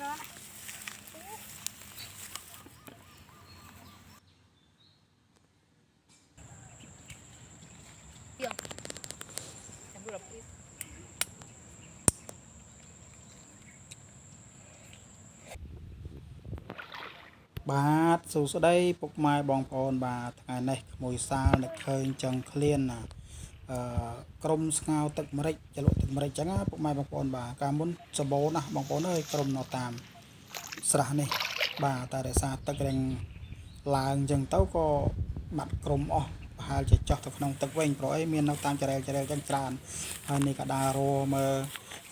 បាទសួស្តីពុកម៉ែបងប្អូនបាទថ្ងៃនេះក្មួយសាលនឹកឃើញចង់ឃ្លានណាអឺក្រុមស្ងោទឹកម្រេចចលក់ទឹកម្រេចចឹងណាពុកម៉ែបងប្អូនបាទកាលមុនសបោណាស់បងប្អូនអើយក្រុមនៅតាមស្រះនេះបាទតែរសារទឹករៀងឡើងចឹងទៅក៏បាត់ក្រុមអស់ប្រហែលជាចោះទៅក្នុងទឹកវិញព្រោះអីមាននៅតាមចរែលចរែលចឹងច្រើនហើយនេះក៏ដើររមើល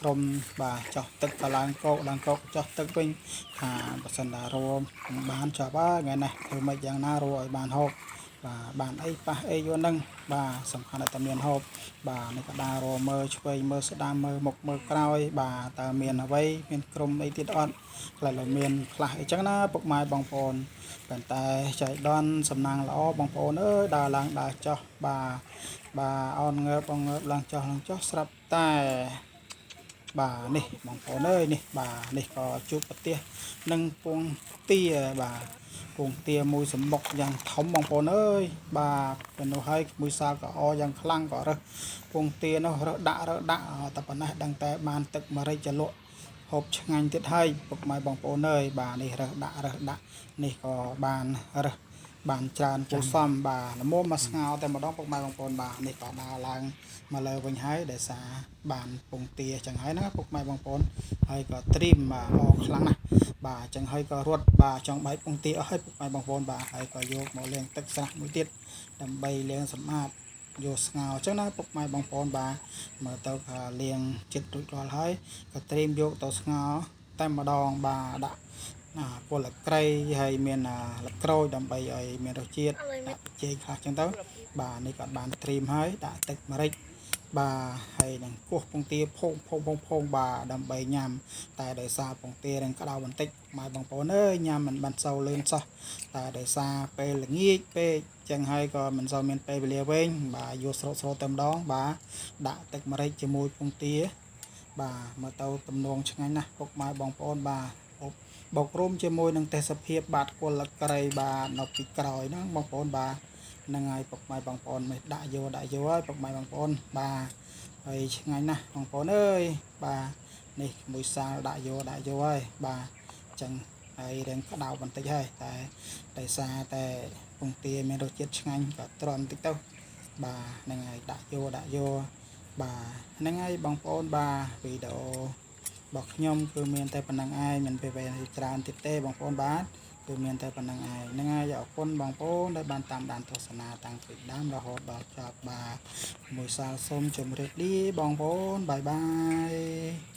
ក្រុមបាទចោះទឹកក៏ឡើងកោកឡើងកោកចោះទឹកវិញថាបើសិនថារមិនបានចប់ហើយថ្ងៃនេះធ្វើម៉េចយ៉ាងណារឲ្យបានហូបបាទបានអីប៉ះអីយល់ហ្នឹងបាទសំខាន់តែមានហូបបាទនេះក៏ដើររមើលឆ្វេងមើលស្ដាំមើលមុខមើលក្រោយបាទតើមានអ្វីមានក្រុមអីទៀតអត់ខ្លះឡើយមានខ្លះអីចឹងណាពុកម៉ែបងប្អូនប៉ុន្តែចៃដន្យសំណាងល្អបងប្អូនអើយដើរឡើងដើរចុះបាទបាទអនងើបអងើបឡើងចុះឡើងចុះស្រាប់តែបាទនេះបងប្អូនអើយនេះបាទនេះក៏ជួបប្រទេសនឹងពងទាបាទពងទាមួយសម្បុកយ៉ាងធំបងប្អូនអើយបាទពេលនោះហើយមួយសាលក៏អយ៉ាងខ្លាំងក៏រើសពងទានោះរើសដាក់រើសដាក់តែប៉ុណ្ណេះដឹងតែបានទឹកម្រេចចលក់ហូបឆ្ងាញ់ទៀតហើយពុកម៉ែបងប្អូនអើយបាទនេះរើសដាក់រើសដាក់នេះក៏បានរើសបានច្រើនគួរសមបាទល្មមមកស្ងោតែម្ដងពុកម៉ែបងប្អូនបាទនេះក៏ដើរឡើងមកលើវិញហើយដោយសារបានពងទាចឹងហើយណាពុកម៉ែបងប្អូនហើយក៏ត្រៀមបាទអខ្លាំងណាស់បាទចឹងហើយក៏រត់បាទចង់បែកពងទាអស់ហើយពុកម៉ែបងប្អូនបាទហើយក៏យកមកលាងទឹកស្រះមួយទៀតដើម្បីលាងសម្អាតយកស្ងោចឹងណាពុកម៉ែបងប្អូនបាទមើលទៅក៏លាងចិត្តរួចរាល់ហើយក៏ត្រៀមយកទៅស្ងោតែម្ដងបាទដាក់ពលក្រៃហើយមានលក្រូចដើម្បីឲ្យមានរសជាតិដាក់បច្ចេកខ្លះចឹងទៅបាទនេះក៏បានត្រៀមហើយដាក់ទឹកម្រេចបាទហើយនឹងគោះពងទាផោងផោងផោងផោងបាទដើម្បីញ៉ាំតែដោយសារពងទានឹងក្តៅបន្តិចម៉ែបងប្អូនអើយញ៉ាំមិនបានសូវលឿនសោះតែដោយសារពេលល្ងាចពេកចឹងហើយក៏មិនសូវមានពេលវេលាវិញបាទយកស្រូតស្រូតតែម្ដងបាទដាក់ទឹកម្រេចជាមួយពងទាបាទមើលទៅទំនងឆ្ងាញ់ណាស់ពុកម៉ែបងប្អូនបាទបូករួមជាមួយនឹងទេសភាពបាទគុលក្រៃបាទនៅពីក្រោយហ្នឹងបងប្អូនបាទហ្នឹងហើយពុកម៉ែបងប្អូនមិនដាក់យកដាក់យកហើយពុកម៉ែបងប្អូនបាទហើយឆ្ងាញ់ណាស់បងប្អូនអើយបាទនេះមួយសាលដាក់យកដាក់យកហើយបាទអញ្ចឹងហើយរៀងក្តៅបន្តិចហើយតែដោយសារតែពងទាមានរសជាតិឆ្ងាញ់ក៏ទ្រាំបន្តិចទៅបាទហ្នឹងហើយដាក់យកដាក់យកបាទហ្នឹងហើយបងប្អូនបាទវីដេអូរបស់ខ្ញុំគឺមានតែប៉ុណ្្នឹងឯងមិនពេលច្រើនទៀតទេបងប្អូនបាទគឺមានតែប៉ុណ្្នឹងឯងហ្នឹងហើយអរគុណបងប្អូនដែលបានតាមដានទស្សនាតាំងពីដើមរហូតដល់ចប់បាទមួយសាលសូមជម្រាបលាបងប្អូនបាយបាយ។